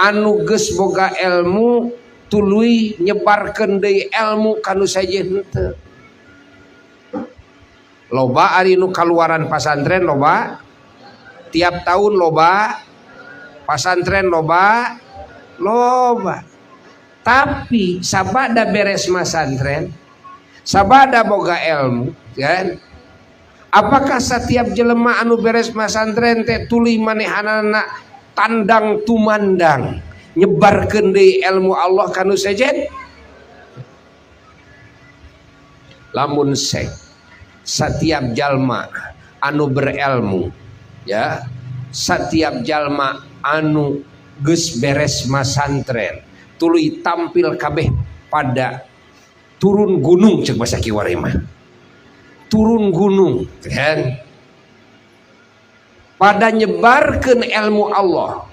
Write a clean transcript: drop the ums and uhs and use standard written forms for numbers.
Anu geus boga ilmu tuluy nyebarkeun deui ilmu ka nu sejen henteu. Loba ari nu kaluaran pasantren, loba tiap tahun, loba pasantren, loba loba. Tapi sabada beres masantren, sabada boga ilmu kan, apakah setiap jelema anu beres masantren teh tuluy manehanana tandang tumandang nyebarkeun deui ilmu Allah ka nu sejen? Lamun sek setiap jalma anu berilmu ya, setiap jalma anu geus beres masantren tuluy tampil kabeh pada turun gunung, cek bahasa kiwari mah turun gunung kan, pada nyebarkeun ilmu Allah.